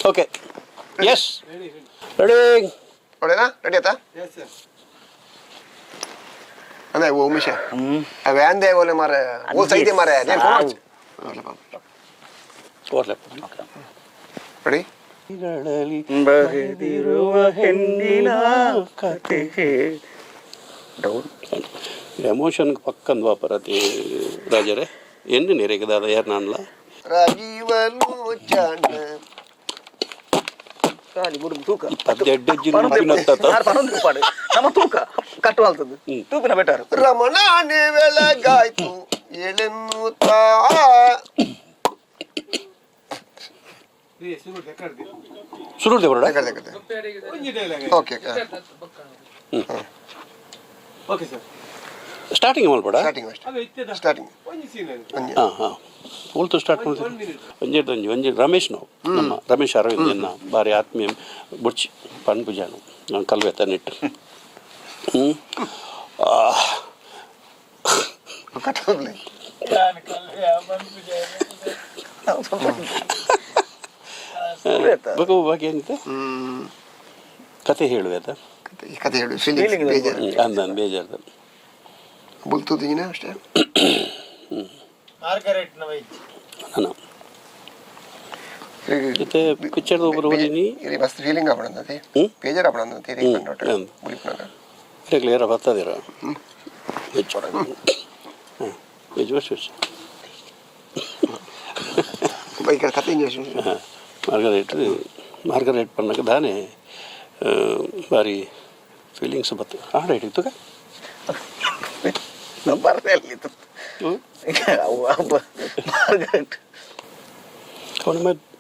Okay, yes, ready. ನೋಡೇನಾ? Ready ಆಯ್ತಾ? ಅದೇ Umesha, van they ಓಲೆ ಮಾರೆ, ಓ ಸೈತೆ ಮಾರೆ. ರೆಡಿ. ಬರೆದಿರುವ ಹೆಣ್ಣಿನ ಕತೆ. ಡೌನ್. ಎಮೋಷನ್ ಪಕ್ಕಂದು ವಾಪರತಿ ರಾಜರೇ, ಎನ್ನು ನೆರೆಗದಾದ ಯಾರು ನಾನ್ಲ. ರಾಜೀವಲೋಚನ. ಖಾಲಿ ಬುಡು ತೂಕ. ಪದ್ದೆಡ್ಡೆ ಜಿನ್ನ. ಪನೊಂದು ಪಾಡು ನಮ್ಮ ತೂಕ ಕಟ್ಟುವಾಲ್ತದ್ದು ತೂಪಿನ ಬೆಟರ್. ರಮಣಾನೆ ಬೆಳಗಾಯ್ತು ಎಳೆನ್ನುತ್ತಾ. ಸುರುಳ್ದೆ ಬರೋಡ. Okay okay sir. Starting ಮಲ್ಪಡ. Starting ಅಷ್ಟೇ, ಸ್ಟಾರ್ಟಿಂಗ್. ಹಾಂ ಹಾಂ ಉಲ್ತು ಸ್ಟಾರ್ಟ್ ಮಾಡ್ತೀವಿ. ಒಂಜೆಡ್ ಒಂಜಿ ಒಂಜಿ ರಮೇಶ್, ನಾವು ನಮ್ಮ ರಮೇಶ್ ಅರವಿಂದ್ ಎನ್ನ ಬಾರಿ ಆತ್ಮೀಯ ಬುಡ್ಚಿ ಪನ್ಪುಜಾನು ನಾನು ಕಲ್ವೆ ತನ್ನಿಟ್ಟು ಹ್ಞೂ. ಕಟ್ಟೋದ್ಲೆ. ಬೊಕ ಬಾಕಿ ಏನಿದೆ? ಕತೆ ಹೇಳುವೆ ಅದ. ಕತೆ ಕತೆ ಹೇಳು, ಫೀಲಿಂಗ್ಸ್. Feeling. ಬೇಜಾರು. ಅಂದ ಬೇಜಾರ್ದ. ಬುಲ್ತುದೀನ ಅಷ್ಟೇ. ಮಾರ್ಗರೆಟ್ ನವೈಜ್. ನಾನು ಜೊತೆ ಪಿಕ್ಚರ್ದ ಒಬ್ಬರು ಓದಿನಿ. ಇಲ್ಲಿ ಮಸ್ತ್ ಫೀಲಿಂಗ್ ಆಪಣಂತೆ. ಬೇಜಾರು ಆಪಣಂತೆ. ಬುಲಿಪುನಾಗ. ಕ್ಲಿಯರ್ ಬರ್ತದಿರ ಹೆಚ್ಚು ಹಾಂ ಹೆಚ್ಚು ವರ್ಷ ವರ್ಷ. ಬೈಕ್ ಕತೆ ಹಿಂಗೆ. ಹಾಂ, ಮಾರ್ಗರೇಟ್ ಮಾರ್ಗರೇಟ್ ಪನ್ನಗ ದಾನೆ ಬಾರಿ ಫೀಲಿಂಗ್ಸ್ ಬತ್ತು ಆಡ ಹಿಡಿತುಗ. ಬರ್ದೇ ಅಲ್ಲಿ ಮಾರ್ಗರೆಟ್. ಅವನ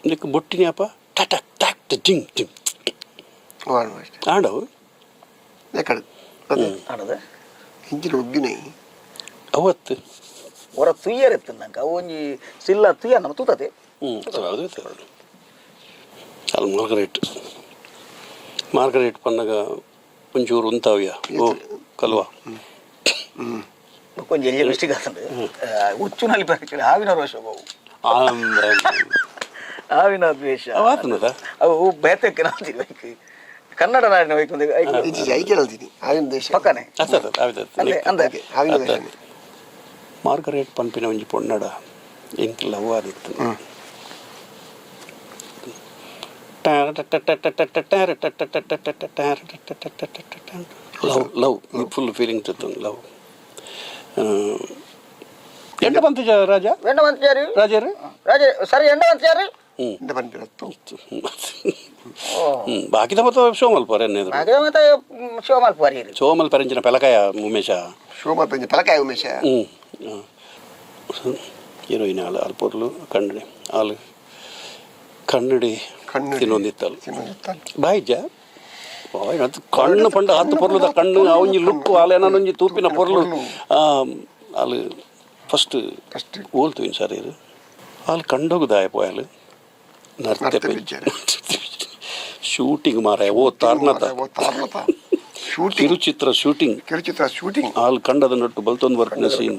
ನಿಕ್ ಬೊಟ್ಟಿನಿ ಅಪ್ಪ ಟಟಕ್ ಟಕ್ ಟಿಂಗ್ ಟಿಂಗ್. ಅಷ್ಟೇ. ಆಡವು. ಎಕಡೆ ಅದೇ. ಆಡದ. ಇಂಚಿನ ಉಗ್ಗಿನ. ಅವತ್ತು. ಹೊರ ತುಯ್ಯರ್ ಎತ್ತು ನಂಗೆ ಅವು ಒಂಜಿ ಸಿಲ್ಲ ತುಯ್ಯ ನಮ್ಮ ತೂತತೆ. ಹ್ಞೂ, ಅದು ಅಲ್ಲಿ ಮಾರ್ಗರೇಟ್ ಮಾರ್ಗರೇಟ್ ಪನ್ನಗ ಒಂಚೂರು ಉಂತಾವ್ಯ ಓ ಕಲ್ವಾ. ಒಂಜಿ ಎಲ್ಲಿ ಮಿಸ್ಟೇಕ್ ಆತಂಡು ಹುಚ್ಚು ನಲ್ಲಿ ಆಕ್ಚುಲಿ ಹಾವಿನ ರೋಷ ಅವು. ಹಾವಿನ ದ್ವೇಷ. ಆತನದ. ಅವು ಬೇತಕ್ಕೆ ನಾವು ಕನ್ನಡ ನಾಡಿನ ವೈಕ್ ಒಂದು ಇಜ್ಜಿ ಐಕೆ ಹೇಳ್ತೀನಿ, ಆಗಿನ ದೇಶ. ಪಕ್ಕನೆ. ಅತ್ತ ಅಂದೆ ಅಂದೆ. ಆಗಿನ ದೇಶ. ಮಾರ್ಗರೇಟ್ ಪನ್ಪಿನ ಒಂಜಿ ಪೊಣ್ಣಡ ಎಂಕ್ ಲವ್ ಆದಿತ್ತು. Love love full feelings ಇತ್ತು ಲವ್. ಎಂಡ ಬಂತು ರಾಜ. ಎಂಡ ಮಂತ್ಯಾರಿ. ರಾಜರೇ. ರಾಜ ಸರಿ, ಎಂಡ ಮಂತ್ಯಾರಿ. ಹ್ಞೂ. ಎಂತ ಪನ್ಪಿರತ್ತು. ಹ್ಞೂ, ಬಾಕಿದ ಮತ್ತೆ ಶೋ ಮಲ್ಪರ ಎನ್ನೆದ್ರು. ಹಾಗೆ ಮತ್ತೆ ಶಿವಮಾಲ್ ಪುವಾರಿ. ಶೋ ಮಲ್ಪರೆಂಚಿನ ಪೆಲಕಾಯ ಉಮೇಶ. ಶೋಭಾ ಪಂಜ ಪಲಕಾಯ ಉಮೇಶ. ಹ್ಞೂ, ಹೀರೋಯಿನ್ ಆಳು ಅಲ್ಪೊರ್ಲು ಕನ್ನಡಿ ಆಲು ಕನ್ನಡಿ. ಕಣ್ಣು. ತಿನ್ನೊಂದಿತ್ತಲ್ಲ. ತಿನ್ನೊಂದಿತ್ತಲ್ಲ. ಬಾಯಿಜ ಬಾಯ್ ಅದು ಕಣ್ಣು ಪಂಡ ಆತು ಪೊರ್ಲುದ ಕಣ್ಣು, ಅವಂಜಿ ಲುಕ್ಕು ಆಲೇನೊಂಜಿ ತೂಪಿನ ಪೊರ್ಲು ಆಲು ಫಸ್ಟ್. ಫಸ್ಟ್. ಓಲ್ತು ಸರ್ ಇದು ಆಲ್ ಕಂಡೋಗುದಾಯ ಪೋಯಲು ನರ್ತೆ. ನರ್ತೆ ಪಿಕ್ಚರ್. ಶೂಟಿಂಗ್ ಮಾರಾಯ ಓ ತಾರ್ನತ. ತಾರ್ನತ ಶೂಟಿಂಗ್. ಕಿರುಚಿತ್ರ ಶೂಟಿಂಗ್. ಕಿರುಚಿತ್ರ ಶೂಟಿಂಗ್. ಆಲ್ ಕಂಡದ ನಟ್ಟು ಬಲ್ತೊಂದು ಬರ್ಪಿನ ಸೀನ್.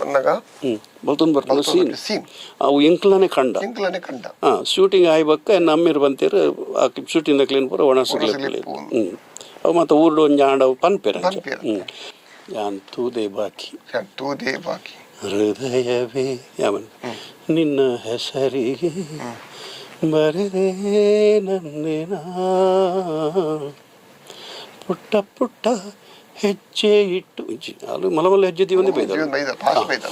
ಬಂದಾಗ. ಹ್ಞೂ, ಬಲ್ತೊಂದು ಬರ್ಪಿನ ಸೀನ್. ಸೀನ್. ಅವು ಎಂಕ್ಲನೆ ಕಂಡ. ಎಂಕ್ಲನೆ ಕಂಡ. ಹಾಂ, ಶೂಟಿಂಗ್ ಆಯಿ ಬೊಕ್ಕ ನಮ್ಮಿರ್ ಬಂತೀರ್ ಆ ಶೂಟಿಂಗ್ ಕ್ಲೀನ್ ಪೂರ ಒಣಸು. ಒಣಸುಗ್ಲೆಪ್ಪು. ಹ್ಞೂ, ಅವು ಮತ್ತು ಊರ್ಡು ಒಂಜಿ ಆಂಡ ಅವು ಪನ್ಪೆರ್ ಅಂಚ. ಪನ್ಪೆರ್. ಹ್ಞೂ, ಯಾನ್ ತೂದೆ ಬಾಕಿ. ತೂದೇ ಬಾಕಿ. ಹೃದಯವೇ ಯಾವನ್ ನಿನ್ನ ಹೆಸರಿಗೆ ಬರೆದೇ ನನ್ನೆನ ಪುಟ್ಟ ಪುಟ್ಟ ಹೆಜ್ಜೆ ಇಟ್ಟು ಇಜ್ಜಿ ಅಲ್ಲಿ ಮಲ ಮಲ ಹೆಜ್ಜೆ ದೀವೊಂದೇ ಬೈದ. ಜೀವನ ಬೈದ, ಫಾಸ್ಟ್ ಬೈದ.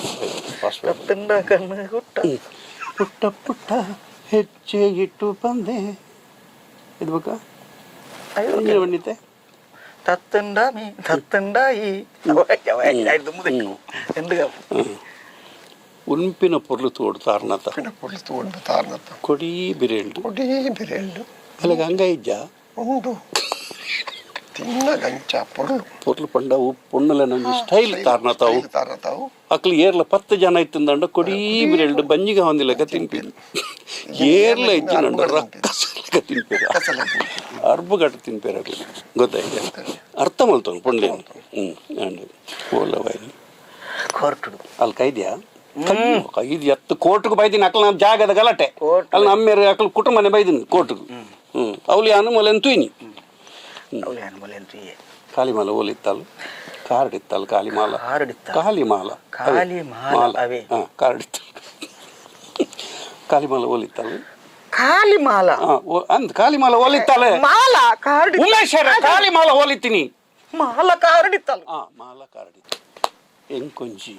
ಕತ್ತಂಡ ಕಣ್ಣು ಗುಟ್ಟ. ಪುಟ್ಟ ಪುಟ್ಟ ಹೆಜ್ಜೆ ಇಟ್ಟು ಬಂದೆ ಇದು ಬೇಕಾ ಬಂದಿತ್ತೆ. ತತ್ತಂಡ ಮೀ ತತ್ತಂಡಾಯಿ ಎಂದು. ಉನ್ಪಿನ ಪೊರ್ಲು ತೋಡು ತಾರ್ನತ. ಪಿನ ಪೊರ್ಲು ತೂಂಡು ತಾರ್ನತ. ಕೊಡಿ ಬಿರೇಳ್ಡು. ಕೊಡೀ ಬಿರೇಳ್ಡು. ಅಲ್ಲಗ ಹಂಗ ಇಜ್ಜ. ಉಂಡು ತಿನ್ನ ಗಂಚ ಪೊರ್ಲು. ಪೊರ್ಲು ಪಂಡ ಅವು ಪೊಣ್ಣುಲ ನಂಜಿ ಸ್ಟೈಲ್ ತಾರ್ನತಾವು. ತಾರ್ನತಾವು. ಅಕ್ಲು ಏರ್ಲ 10 ಜನ ಇತ್ತಂದಂಡ ಕೊಡೀ ಬಿರೇಳ್ಡು ಬಂಜಿಗ ಹೊಂದಿಲಕ ತಿನ್ಪಿರು. ಏರ್ಲ ಇಜ್ಜಿನಂಡ ರಕ್ಕಸಲಕ ತಿನ್ಪಿರು, ಅರ್ಬುಗಟ್ಟು ತಿನ್ಪೇರು ಅಕ್ಲು. ಗೊತ್ತಾಯ್ತು, ಅರ್ಥ ಮಲ್ತೋನು ಪೊಂಡ್ಲೇನು. ಹ್ಞೂ, ಅಂಡ್ ಓಲ್ಲ ಬಾಯಿ. ಕೊರ್ಟುಡು. ಅಲ್ಲಿ ಕೈದ್ಯಾ ಕೈದು ಎತ್ತು ಕೋರ್ಟ್ಗೆ ಬೈದಿನಿ. ಅಕ್ಲ ನಮ್ಮ ಜಾಗದ ಗಲಾಟೆ. ಕೋರ್ಟ್. ಅಲ್ಲಿ ನಮ್ಮೇರು ಅಕ್ಲು ಕುಟುಂಬನೇ ಬೈದಿನಿ ಕೋರ್ಟ್ಗೆ. ಹ್ಞೂ ಅವಳು ಯಾನು ಮೊಲೆನ್ ತೂಯ್ನಿ. ಅವಳು ಯಾನು ಮೊಲೆನ್ ತುಯ್ಯೆ. ಕಾಲಿಮಾಲ ಓಲಿತ್ತಾಳು, ಕಾರ್ಡ್ ಇತ್ತಲ್ಲ ಕಾಲಿಮಾಲ. ಕಾರ್ಡ್ ಇತ್ತ? ಕಾಲಿಮಾಲ. ಕಾಲಿಮಾಲ ಅವೇ. ಹಾಂ, ಕಾರ್ಡ್ ಇತ್ತು. ಕಾಲಿಮಾಲ ಓಲಿತ್ತಾಳು. ಕಾಲಿಮಾಲ. ಹಾಂ, ಅಂದ್ ಕಾಲಿಮಾಲ ಓಲಿತ್ತಾಳೆ. ಮಾಲ ಕಾರ್ಡ್. ಉಮೇಶರ ಕಾಲಿಮಾಲ ಓಲಿತ್ತೀನಿ. ಮಾಲ ಕಾರ್ಡ್ ಇತ್ತಲ್ಲ. ಹಾಂ, ಮಾಲ ಕಾರ್ಡ್ ಇತ್ತು. ಎಂಕೊಂಜಿ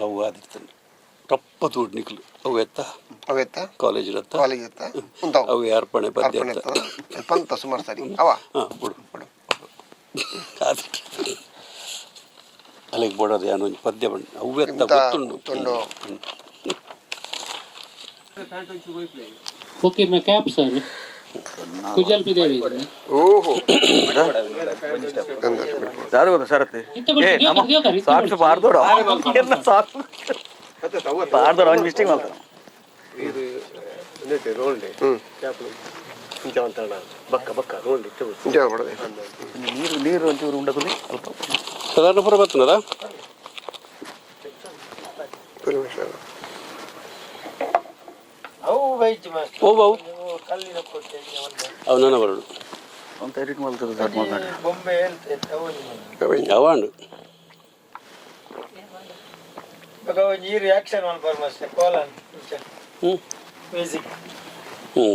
ಲವ್ ಆದಿರ್ತಾನೆ ರಪ್ಪ ತೂಡ್ ನಿಕ್ಲು ಅವು ಎತ್ತ. ಅವೆತ್ತ? ಕಾಲೇಜ್ ಇರತ್ತ. ಕಾಲೇಜ್ ಇತ್ತ ಉಂತಾವ್. ಅವು ಅರ್ಪಣೆ ಪದ್ಯ. ಅರ್ಪಣೆ ಇತ್ತ ಪಂತ ಸುಮಾರು ಸರಿ ಅವ. ಹಾಂ, ಬಿಡು ಬಿಡು. ಅಲ್ಲಿಗೆ ಬೋಡೋದು ಏನೋ ಒಂಜಿ ಪದ್ಯ ಬಂಡು ಅವು ಎತ್ತ. ಇಂತ ಗೊತ್ತುಂಡು. ಗೊತ್ತುಂಡು. ಓಕೆ ಮಾ ಕ್ಯಾಪ್ ಸರ್ ಕುಜಲ್ ಪಿದೇವಿ. ಓಹೋ. ದಾದ ಗೊತ್ತಾ ಸರತಿ? ಇತ್ತ ಬಿಡು, ಏ ನಮ್ಮ ದೇವ್ಕರ್, ಇತ್ತ ಸಾಕ್ಸ್ ಬಿಡು. ಪಾರ್ದೋಡ ಎಲ್ಲ ಸಾಕ್ಸ್ ಪಾರ್ದೋಡ ಅವ್ನು ಮಿಸ್ಟೇಕ್ ಮಾಡ್ತಾನೆ. ಇಂಚ ಬಡದೆ. ನೀರು ನೀರು ಒಂಚೂರು ಉಂಡಕುಲಿ ಅಲ್ಪ. ಸಾಧಾರಣ ಪುರ ಬರ್ತನದ. ಅವು ವೈದ್ಯ ಮಾಸ್ಟರ್. ಓ ಬಾವು. ನೀವು ಕಲ್ಲಿನ ಕೋಟೆ ಒಂದು. ಅವು ನನ್ನ ಬರಡು. ಅಂತ ಎಡಿಟ್ ಮಾಡ್ತಾರೆ ಸರ್ ಮಾತಾಡಿ. ಬೊಂಬೆ ಹೇಳ್ತೇನೆ ಅವು ನಿಮ್ಮ. ಯಾವಾಂಡು. ಇವಾಗ ಅವು ನೀರು ಆಕ್ಷನ್ ಮಲ್ಪರ್ ಮಾಸ್ಟರ್ ಕೋಲ ಇಂಚ. ಹ್ಞೂ. ಮ್ಯೂಸಿಕ್. ಹ್ಞೂ,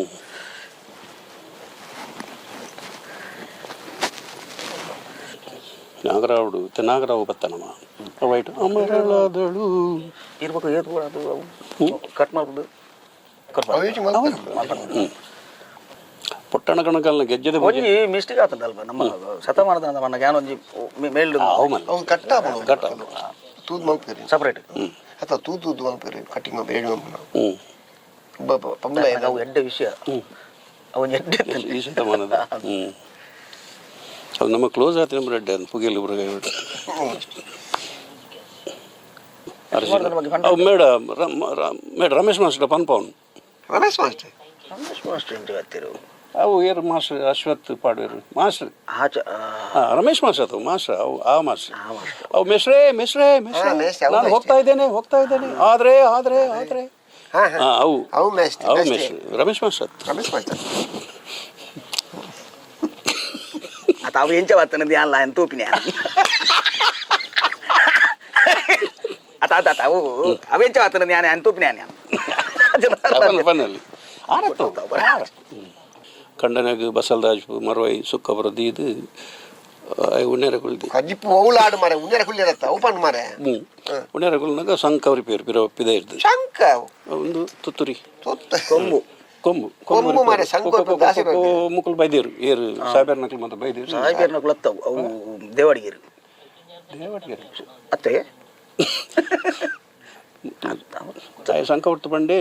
ನಾಗರಾವುಡು ನಾಗರಾವು ಬತ್ತನಮ್ಮ ವೈಟ್ ಅಮರಳಾದಳು. ಇರ್ಬೇಕು ಏತ್ ಕೂಡ ಅದು ಅವು ಕಟ್ ಮಾಡ್ಬೋದು ಕಟ್. ಹ್ಞೂ, ಪೊಟ್ಟಣ ಕಣಕಲ್ನ ಗೆಜ್ಜೆದ ಪೂಜೆ. ಒಂಜಿ ಮಿಸ್ಟೇಕ್ ಆತಂತ ಅಲ್ಪ ನಮ್ಮ ಶತಮಾನದ ನಮ್ಮ ಜ್ಞಾನ ಒಂಜಿ ಮೇಲ್ಡು. ಅವು ಮಲ್ಲ. ಅವು ಕಟ್ಟ. ಕಟ್ಟ. ತೂದ್ ಮಲ್ಪೇರಿ. ಸಪರೇಟ್. ಅಥವಾ ತೂದು ತೂದು ಮಲ್ಪೇರಿ, ಕಟಿಂಗ್ ಮಲ್ಪ ಏಳು ಮಲ್ಪ. ಹ್ಞೂ. ಪಂಬಲ. ಅವು ಎಡ್ಡೆ ವಿಷಯ, ಅವನ್ ಎಡ್ಡೆ. ಈ ಶತಮಾನದ. ಹ್ಞೂ, ಅದು ನಮ್ಮ ಕ್ಲೋಸ್ ಆಯ್ತು ನಮ್ಮ ರೆಡ್ಡಿ ಅದು ಪುಗಿಯಲ್ಲಿ ಬುರಗಾಯಿ. ಅವು ಮೇಡ ಮೇಡ ರಮೇಶ್ ಮಾಸ್ಟರ್ ಪನ್ಪವನ್. ರಮೇಶ್ ಮಾಸ್ಟರ್. ರಮೇಶ್ ಮಾಸ್ಟರ್ ಇಂಟು ಹತ್ತಿರು. ಅವು ಏರು ಮಾಸ್ಟರ್ ಅಶ್ವಥ್ ಪಾಡುವರು ಮಾಸ್ಟರ್. ಆಚ. ಹಾಂ, ರಮೇಶ್ ಮಾಸ್ಟರ್ ಅದು ಮಾಸ್ಟರ್ ಅವು ಆ ಮಾಸ್ಟರ್. ಆ ಮಾಸ್ಟರ್. ಅವು ಮೆಸ್ರೇ ಮೆಸ್ರೇ ಮೆಸ್ರೇ. ಹಾ, ಮೇಸ್ಟ್ರೆ, ಅವು ನಾನು ಮೇಸ್ಟ್ರೆ. ಹೋಗ್ತಾ ಇದ್ದೇನೆ ಹೋಗ್ತಾ ಇದ್ದೇನೆ, ಆದ್ರೆ ಆದ್ರೆ ಆದ್ರೆ. ಹಾ ಹಾ. ಹಾಂ, ಅವು. ಅವು ಮೇಸ್ಟ್ರೆ. ಅವು ಮೇಸ್ಟ್ರೆ. ಮೇಸ್ಟ್ರೆ ರಮೇಶ್ ಮಾಸ್ಟರ್. ರಮೇಶ್ ಮಾಸ್ಟರ್. ಆತ ಅವು ಎಂಚ ಬರ್ತನದು ಅಲ್ಲ ಅಂತ ತೂಪಿನ ಆತ ಆತ ಆತ ಅವು ಅವೆಂಚ ಬರ್ತನದು ಯಾನೆ ಅಂತ ತೂಪಿನ. ಫನಲ್ಲಿ ಆರತ್ತು ಕಂಡನಾಗ ಬಸಲ್ರಾಜ್ ಮರವೈ ಸುಕ್ಕಬರ ದೀದು ಉಣ್ಣೆರ ಕುಳ್ದಿ. ಕಜಿಪ್ಪು ಓಲಾಡು ಮಾರೆ ಉಂಜರ ಕುಳ್ಳಿರತ್ತ ಅವು ಪಂಡ್ ಮಾರೆ. ಹ್ಞೂ, ಉಣ್ಣೆರ ಕುಳ್ನಾಗ ಸಂಕವರಿ ಪೇರು ಪಿರ ಪಿದೆ ಇರ್ತದೆ. ಶಂಕ. ಒಂದು ತುತ್ತುರಿ. ತುತ್ತ. ಕೊಂಬು. ಕೊಂಬು. ಕೊಂಬು ಮಾರೆ, ಶಂಕು ದಾಸಿ ಬರ್ತದೆ. ಮುಕುಲ್ ಬೈದೇರು ಏರು ಸಾಬೇರ್ ನಕಲ್ ಮತ್ತೆ ಬೈದೇರು. ಸಾಯಿಬೇರ್ನ ಕುಲತ್ತವು ಅವು ದೇವಾಡಿಗರು. ದೇವಟಿಗೆ. ಅತ್ತೆ. ತಾಯಿ ಸಂಕ ಹೊರ್ತು ಬಂಡೆ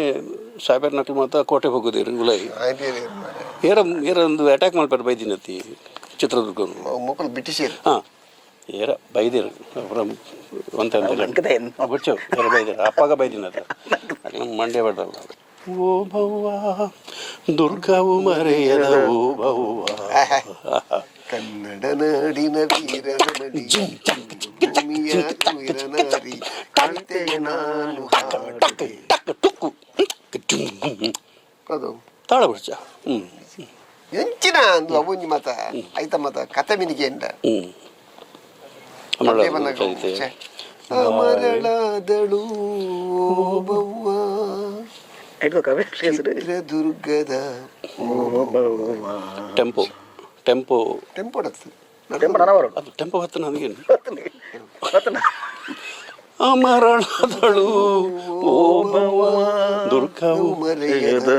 ಸಾಬೇರ್ ನಕಲ್ ಮಾತ ಕೋಟೆ ಹೋಗುದೇರು ಉಲೈ. ಮಾರೆ. ಏರ ಏರ ಒಂದು ಅಟ್ಯಾಕ್ ಮಾಡ್ಪಾರ ಬೈದಿನತಿ ಚಿತ್ರದುರ್ಗ. ಮುಕುಲ್ ಬ್ರಿಟಿಷರು. ಹಾಂ, ಏರ ಬೈದಿರು ಅಪುರ ಒಂತ. ಅಂಕದ ಏನು? ಬುಚ್ಚು ಏರ ಬೈದಿರು ಅಪ್ಪಾಗ ಬೈದಿನ ಅದು ನಮ್ಮ ಮಂಡ್ಯ ಬಡ್ದಲ್ಲ. ಓ ಬವ್ವ ದುರ್ಗವು ಮರೆಯದ ಓ ಬವ್ವ. ಕನ್ನಡ ನಾಡಿನ ವೀರರ ಮಡಿ ಭೂಮಿಯ ವೀರನಾರಿ ಕಾಣ್ತೆ ನಾನು ಹಾಡುವೆ. ಟಕ್ ಟುಕ್ಕು ಟಕ್ ಟುಂ. ಅದು. ತಾಳ ಬಡ್ಚ ಹ್ಞೂ. ಎಂಚಿನ ಅಂದು ಅವೊಂಜಿ ಮತ ಐತ ಮತ ಕತೆ ಮಿನಿಗೆ ಎಂಡ. ಹ್ಞೂ. ಅದೇ ಬಂದಾಗ ಛೆ. ಅಮರಳಾದಳು ಓಬವ್ವ ಇಟ್ಕೋ ಕವಿ ಹೆಸರು. ಚಿತ್ರದುರ್ಗದ. Tempo tempo. Tempo ಡತ್ತು. Tempo ನನ್ನ ಬರೋದು. ಅದು ಟೆಂಪೋ ಹತ್ತು ನನಗೇನು. ಗೊತ್ತಲ್ಲ. ಅಮರಳಾದಳು ಓ ಬವ್ವ ದುರ್ಗವು ಮರೆಯದ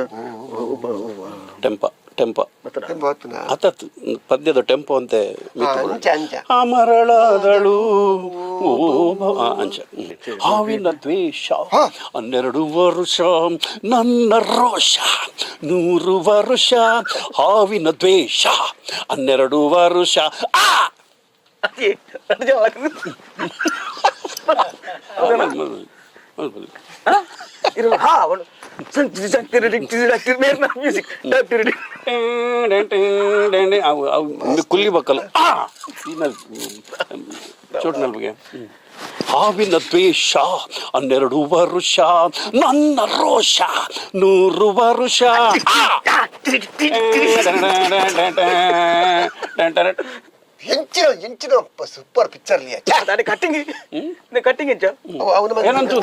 ಟೆಂಪ ಟೆಂಪ. ಟೆಂಪೋ ಹತ್ತುನ. ಆತತ್ ಪದ್ಯದ ಟೆಂಪೋ ಅಂತೆ ಮಿತ್ತು ಬರೋದು. ಅಂಚ ಅಂಚ. ಅಮರಳಾದಳು ಓ ಅಂಚ. ಹಾವಿನ ದ್ವೇಷ 12 ವರುಷ, ನನ್ನ ರೋಷ 100 ವರುಷ. ಹಾವಿನ ದ್ವೇಷ 12 ವರುಷ ಆ ಮ್ಯೂಸಿಕ್. ಅವು ಅವು ಕುಲ್ಲಿ ಬಕ್ಕಲ್ಲ ಆ ಚೋಟ್ ನಲ್ಗೆ. ಹಾವಿನ ದ್ವೇಷ 12 ವರುಷ, ನನ್ನ ರೋಷ 100 ವರುಷ. ಎಂಚಿನ ಎಂಚಿನ ಸೂಪರ್ ಪಿಕ್ಚರ್ ಲಿಯ. ಅದೇ ಕಟ್ಟಿಂಗ್, ಕಟ್ಟಿಂಗ್ ಎಂಚ? ಅವನ ಏನಂತೂ.